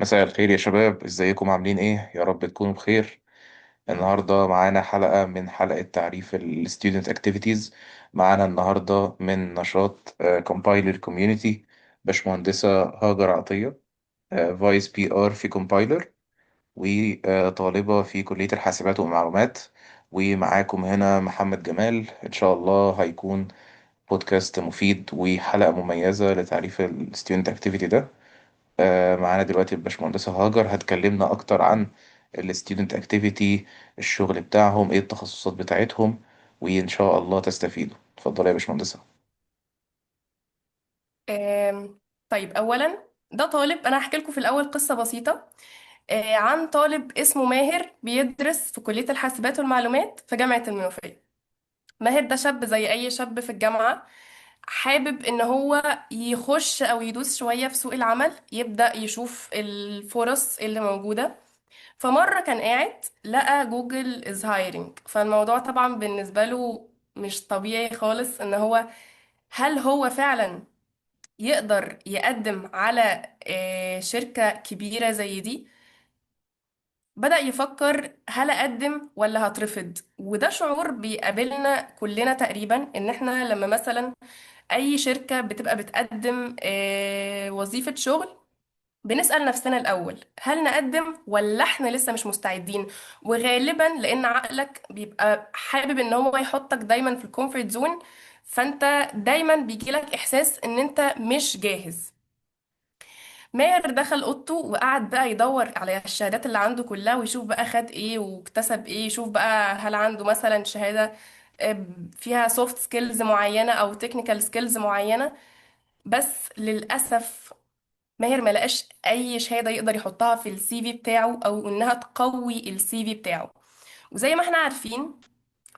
مساء الخير يا شباب، ازيكم؟ عاملين ايه؟ يا رب تكونوا بخير. النهارده معانا حلقة من حلقة تعريف ال Student Activities. معانا النهارده من نشاط Compiler Community باشمهندسة هاجر عطية، vice PR في Compiler، وطالبة في كلية الحاسبات والمعلومات. ومعاكم هنا محمد جمال. إن شاء الله هيكون بودكاست مفيد وحلقة مميزة لتعريف ال Student Activity ده. معانا دلوقتي الباشمهندسة هاجر هتكلمنا أكتر عن ال Student Activity، الشغل بتاعهم إيه، التخصصات بتاعتهم، وإن شاء الله تستفيدوا. اتفضلي يا باشمهندسة. آم، طيب اولا، ده طالب. انا هحكي لكم في الاول قصة بسيطة عن طالب اسمه ماهر بيدرس في كليه الحاسبات والمعلومات في جامعه المنوفيه. ماهر ده شاب زي اي شاب في الجامعه، حابب ان هو يخش او يدوس شوية في سوق العمل، يبدا يشوف الفرص اللي موجوده. فمره كان قاعد لقى جوجل is hiring. فالموضوع طبعا بالنسبة له مش طبيعي خالص، ان هو هل هو فعلا يقدر يقدم على شركة كبيرة زي دي؟ بدأ يفكر هل أقدم ولا هترفض. وده شعور بيقابلنا كلنا تقريبا، إن احنا لما مثلا أي شركة بتبقى بتقدم وظيفة شغل، بنسأل نفسنا الأول هل نقدم ولا احنا لسه مش مستعدين. وغالبا لأن عقلك بيبقى حابب إن هو يحطك دايما في الكومفورت زون، فأنت دايما بيجيلك إحساس إن أنت مش جاهز. ماهر دخل اوضته وقعد بقى يدور على الشهادات اللي عنده كلها، ويشوف بقى خد ايه واكتسب ايه، يشوف بقى هل عنده مثلا شهادة آه، فيها soft skills معينة او technical skills معينة. بس للأسف ماهر ما لقاش اي شهادة يقدر يحطها في ال CV بتاعه، او انها تقوي ال CV بتاعه. وزي ما احنا عارفين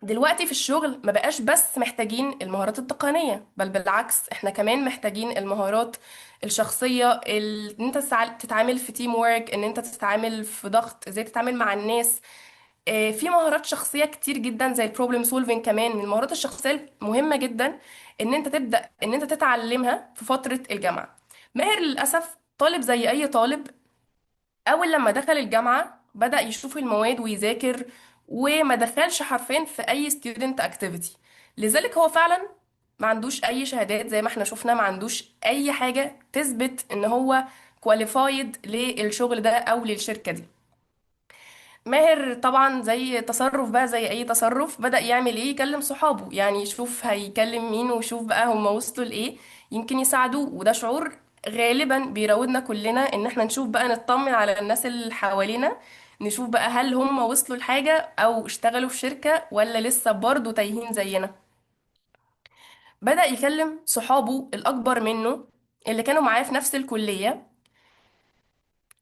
دلوقتي في الشغل، ما بقاش بس محتاجين المهارات التقنية، بل بالعكس احنا كمان محتاجين المهارات الشخصية، ان انت تتعامل في تيم وورك، ان انت تتعامل في ضغط، ازاي تتعامل مع الناس. في مهارات شخصية كتير جدا زي البروبلم سولفينج، كمان من المهارات الشخصية المهمة جدا ان انت تبدأ ان انت تتعلمها في فترة الجامعة. ماهر للأسف طالب زي اي طالب، اول لما دخل الجامعة بدأ يشوف المواد ويذاكر، وما دخلش حرفيا في اي student activity. لذلك هو فعلا ما عندوش اي شهادات، زي ما احنا شفنا ما عندوش اي حاجة تثبت ان هو qualified للشغل ده او للشركة دي. ماهر طبعا زي تصرف بقى زي اي تصرف، بدأ يعمل ايه؟ يكلم صحابه، يعني يشوف هيكلم مين ويشوف بقى هم وصلوا لايه، يمكن يساعدوه. وده شعور غالبا بيراودنا كلنا، ان احنا نشوف بقى نطمن على الناس اللي حوالينا، نشوف بقى هل هم وصلوا لحاجة او اشتغلوا في شركة ولا لسه برضه تايهين زينا. بدأ يكلم صحابه الأكبر منه اللي كانوا معاه في نفس الكلية.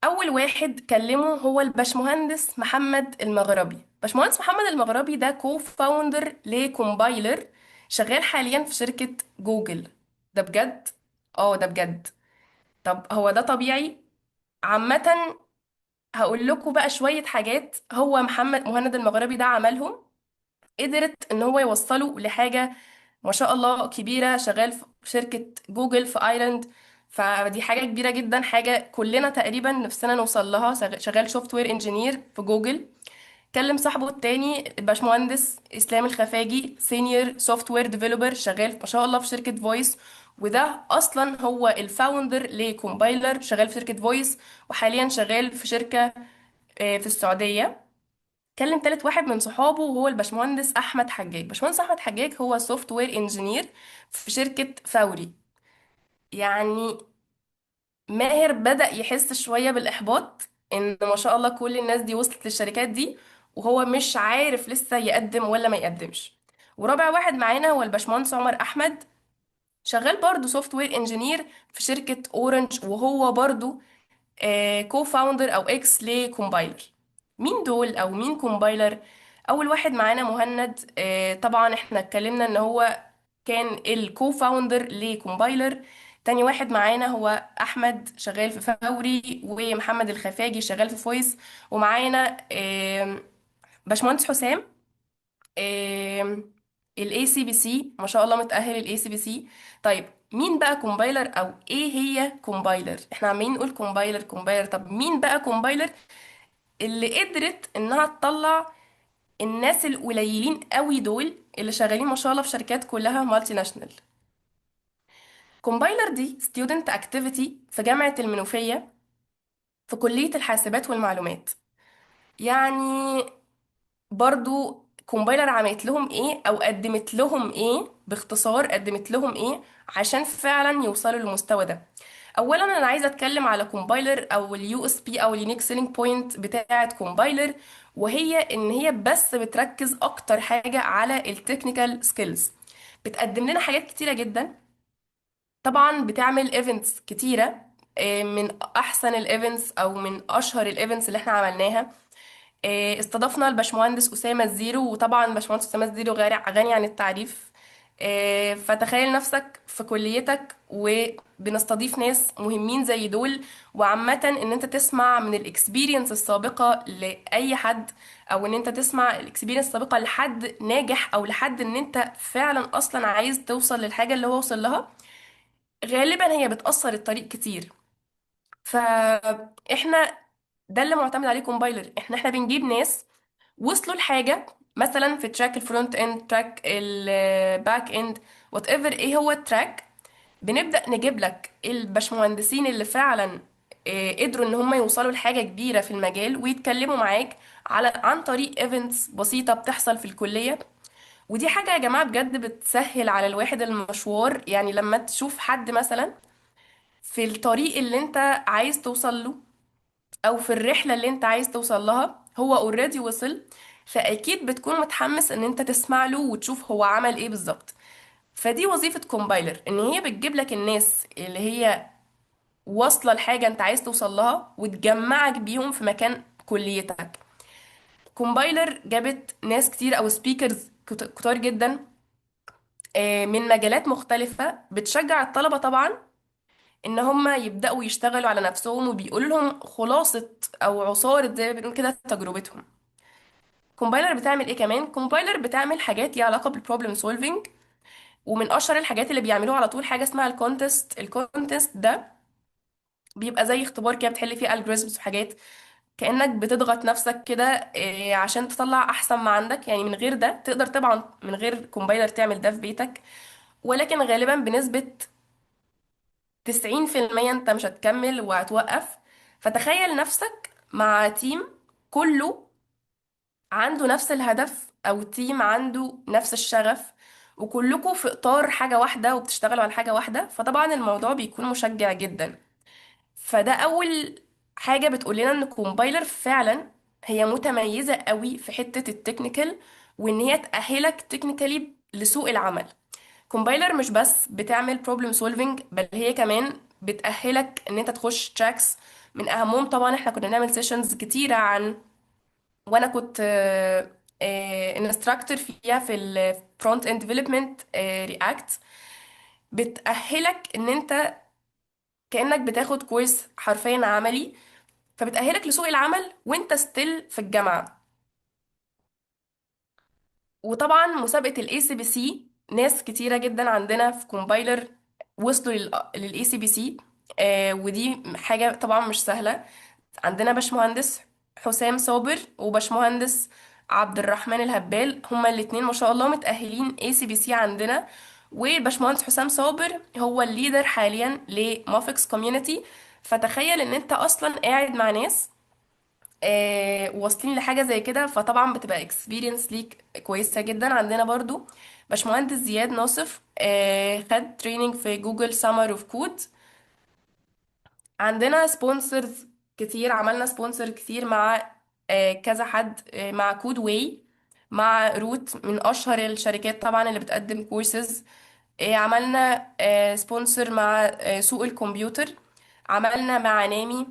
اول واحد كلمة هو الباشمهندس محمد المغربي. باشمهندس محمد المغربي ده co-founder لكومبايلر، شغال حاليا في شركة جوجل. ده بجد؟ اه ده بجد. طب هو ده طبيعي؟ عامة هقول لكم بقى شوية حاجات هو محمد مهند المغربي ده عملهم، قدرت ان هو يوصله لحاجة ما شاء الله كبيرة. شغال في شركة جوجل في ايرلند، فدي حاجة كبيرة جدا، حاجة كلنا تقريبا نفسنا نوصل لها. شغال software engineer في جوجل. كلم صاحبه التاني الباشمهندس اسلام الخفاجي، senior software developer، شغال ما شاء الله في شركة فويس، وده اصلا هو ال founder لكومبايلر. شغال في شركة فويس وحاليا شغال في شركة في السعودية. كلم تالت واحد من صحابه وهو الباشمهندس احمد حجاج. باشمهندس احمد حجاج هو software engineer في شركة فوري. يعني ماهر بدأ يحس شوية بالإحباط، ان ما شاء الله كل الناس دي وصلت للشركات دي، وهو مش عارف لسه يقدم ولا ما يقدمش. ورابع واحد معانا هو الباشمهندس عمر احمد، شغال برضه software engineer في شركة اورنج، وهو برضه co-founder او ex لكومبايلر. مين دول او مين كومبايلر؟ اول واحد معانا مهند، طبعا احنا اتكلمنا ان هو كان ال co-founder لكومبايلر. تاني واحد معانا هو احمد، شغال في فوري، ومحمد الخفاجي شغال في فويس. ومعانا باشمهندس حسام، الاي سي بي سي، ما شاء الله متأهل الاي سي بي سي. طيب مين بقى كومبايلر او ايه هي كومبايلر؟ احنا عمالين نقول كومبايلر كومبايلر، طب مين بقى كومبايلر اللي قدرت انها تطلع الناس القليلين قوي دول اللي شغالين ما شاء الله في شركات كلها مالتي ناشونال؟ كومبايلر دي student activity في جامعة المنوفية، في كلية الحاسبات والمعلومات. يعني برضو كومبايلر عملت لهم ايه او قدمت لهم ايه؟ باختصار قدمت لهم ايه عشان فعلا يوصلوا للمستوى ده؟ اولا انا عايزه اتكلم على كومبايلر او ال USP او ال unique selling point بتاعه كومبايلر، وهي ان هي بس بتركز اكتر حاجة على التكنيكال سكيلز. بتقدم لنا حاجات كتيرة جدا، طبعا بتعمل events كتيره. من احسن ال events او من اشهر ال events اللي احنا عملناها، استضفنا الباشمهندس أسامة الزيرو. وطبعا باشمهندس أسامة الزيرو غني عن التعريف. فتخيل نفسك في كليتك وبنستضيف ناس مهمين زي دول. وعامة ان انت تسمع من ال experience السابقة لأي حد، او ان انت تسمع ال experience السابقة لحد ناجح، او لحد ان انت فعلا اصلا عايز توصل للحاجة اللي هو وصل لها، غالبا هي بتأثر الطريق كتير. فاحنا ده اللي معتمد عليه كومبايلر، احنا بنجيب ناس وصلوا لحاجة، مثلا في تراك الفرونت اند، تراك الباك اند، وات ايفر ايه هو ال track. بنبدأ نجيب لك الباشمهندسين اللي فعلا قدروا ان هم يوصلوا لحاجة كبيرة في المجال، ويتكلموا معاك على عن طريق events بسيطة بتحصل في الكلية. ودي حاجة يا جماعة بجد بتسهل على الواحد المشوار، يعني لما تشوف حد مثلا في الطريق اللي انت عايز توصل له، او في الرحلة اللي انت عايز توصل لها هو already وصل، فاكيد بتكون متحمس ان انت تسمع له وتشوف هو عمل ايه بالظبط. فدي وظيفة كومبايلر، ان هي بتجيب لك الناس اللي هي واصلة لحاجة انت عايز توصل لها، وتجمعك بيهم في مكان كليتك. كومبايلر جابت ناس كتير او speakers كتار جدا، من مجالات مختلفة، بتشجع الطلبة طبعا ان هم يبدأوا يشتغلوا على نفسهم، وبيقولوا لهم خلاصة او عصارة زي ما بنقول كده تجربتهم. كومبايلر بتعمل ايه كمان؟ كومبايلر بتعمل حاجات ليها علاقة بالبروبلم سولفينج، ومن اشهر الحاجات اللي بيعملوها على طول حاجة اسمها الكونتست. الكونتست ده بيبقى زي اختبار كده بتحل فيه algorithms وحاجات، كأنك بتضغط نفسك كده عشان تطلع احسن ما عندك. يعني من غير ده تقدر طبعا من غير كومبايلر تعمل ده في بيتك، ولكن غالبا بنسبة 90% انت مش هتكمل وهتوقف. فتخيل نفسك مع team كله عنده نفس الهدف، او team عنده نفس الشغف، وكلكم في اطار حاجة واحدة وبتشتغلوا على حاجة واحدة، فطبعا الموضوع بيكون مشجع جدا. فده اول حاجة بتقول لنا ان كومبايلر فعلا هي متميزة قوي في حتة ال technical، وان هي تأهلك technically لسوق العمل. كومبايلر مش بس بتعمل problem solving، بل هي كمان بتأهلك ان انت تخش tracks. من اهمهم طبعا احنا كنا بنعمل sessions كتيرة عن، وانا كنت instructor فيها في الفرونت اند ديفلوبمنت رياكت. بتأهلك ان انت كأنك بتاخد course حرفيا عملي، فبتأهلك لسوق العمل وانت still في الجامعة. وطبعا مسابقة الاي سي بي سي، ناس كتيرة جدا عندنا في كومبايلر وصلوا للاي سي بي سي، ودي حاجة طبعا مش سهلة. عندنا باشمهندس حسام صابر وباشمهندس عبد الرحمن الهبال، هما الاتنين ما شاء الله متأهلين ACPC عندنا. وباشمهندس حسام صابر هو ال leader حاليا لمافكس community. فتخيل ان انت اصلا قاعد مع ناس واصلين لحاجة زي كده، فطبعا بتبقى experience ليك كويسة جدا. عندنا برضو باشمهندس زياد ناصف، خد training في جوجل Summer of Code. عندنا sponsors كتير، عملنا sponsor كتير مع كذا حد، مع كود واي، مع روت من اشهر الشركات طبعا اللي بتقدم كورسز. عملنا sponsor مع سوق الكمبيوتر، عملنا مع نامي،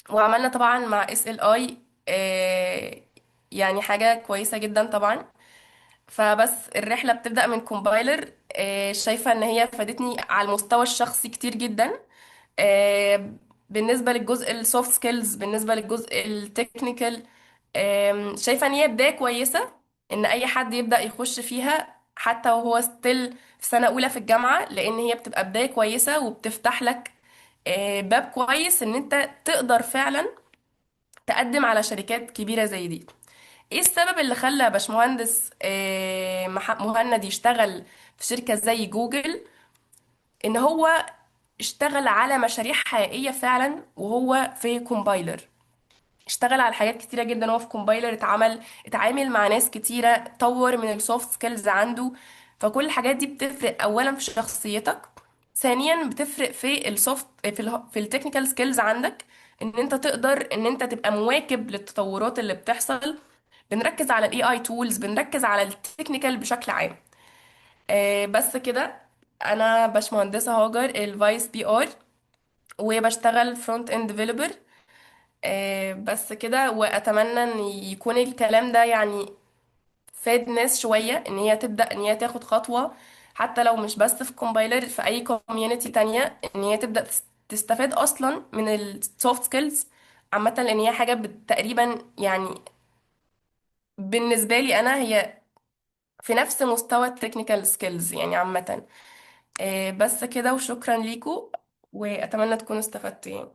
وعملنا طبعا مع اس ال اي. يعني حاجة كويسة جدا طبعا. فبس الرحلة بتبدأ من كومبايلر. شايفة ان هي فادتني على المستوى الشخصي كتير جدا، آه، بالنسبة للجزء السوفت سكيلز، بالنسبة للجزء ال technical. شايفة ان هي بداية كويسة ان اي حد يبدأ يخش فيها حتى وهو still في سنة أولى في الجامعة، لأن هي بتبقى بداية كويسة وبتفتح لك باب كويس إن أنت تقدر فعلا تقدم على شركات كبيرة زي دي. ايه السبب اللي خلى باشمهندس مهند يشتغل في شركة زي جوجل؟ ان هو اشتغل على مشاريع حقيقية فعلا وهو في كومبايلر. اشتغل على حاجات كتيرة جدا وهو في كومبايلر، اتعامل مع ناس كتيرة، طور من ال soft skills عنده. فكل الحاجات دي بتفرق، اولا في شخصيتك، ثانيا بتفرق في ال soft، في ال technical skills عندك، ان انت تقدر ان انت تبقى مواكب للتطورات اللي بتحصل. بنركز على ال AI tools، بنركز على ال technical بشكل عام. بس كده. انا باشمهندسة هاجر ال vice PR، وبشتغل front end developer. بس كده، واتمنى ان يكون الكلام ده يعني فاد ناس شوية ان هي تبدأ، ان هي تاخد خطوة، حتى لو مش بس في كومبايلر، في اي community تانية، ان هي تبدأ تستفاد اصلا من ال soft skills عامة، لان هي حاجة تقريبا يعني بالنسبة لي انا هي في نفس مستوى ال technical skills يعني عامة. بس كده، وشكرا ليكو، واتمنى تكونوا استفدتوا يعني.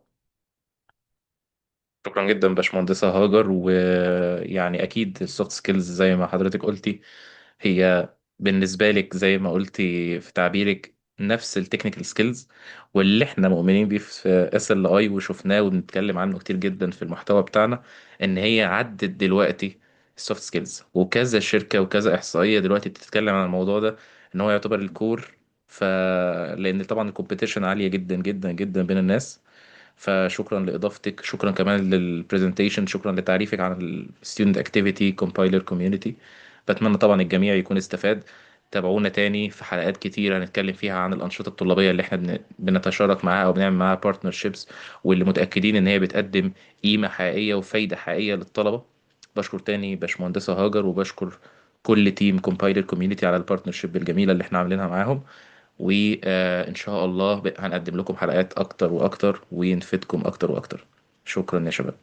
شكرا جدا باشمهندسة هاجر. ويعني أكيد ال soft skills زي ما حضرتك قلتي، هي بالنسبة لك زي ما قلتي في تعبيرك نفس التكنيكال سكيلز، واللي احنا مؤمنين بيه في SLI وشفناه وبنتكلم عنه كتير جدا في المحتوى بتاعنا، ان هي عدت دلوقتي السوفت سكيلز، وكذا شركة وكذا احصائية دلوقتي بتتكلم عن الموضوع ده ان هو يعتبر ال core. لان طبعا ال competition عالية جدا جدا جدا بين الناس. فشكرا لإضافتك، شكرا كمان لل presentation، شكرا لتعريفك عن ال Student Activity Compiler Community. بتمنى طبعا الجميع يكون استفاد. تابعونا تاني في حلقات كتير هنتكلم فيها عن الأنشطة الطلابية اللي احنا بنتشارك معاها أو بنعمل معاها partnerships، واللي متأكدين إن هي بتقدم قيمة حقيقية وفايدة حقيقية للطلبة. بشكر تاني باشمهندسة هاجر، وبشكر كل team Compiler Community على ال partnership الجميلة اللي احنا عاملينها معاهم. وإن شاء الله هنقدم لكم حلقات أكتر وأكتر ونفيدكم أكتر وأكتر. شكرا يا شباب.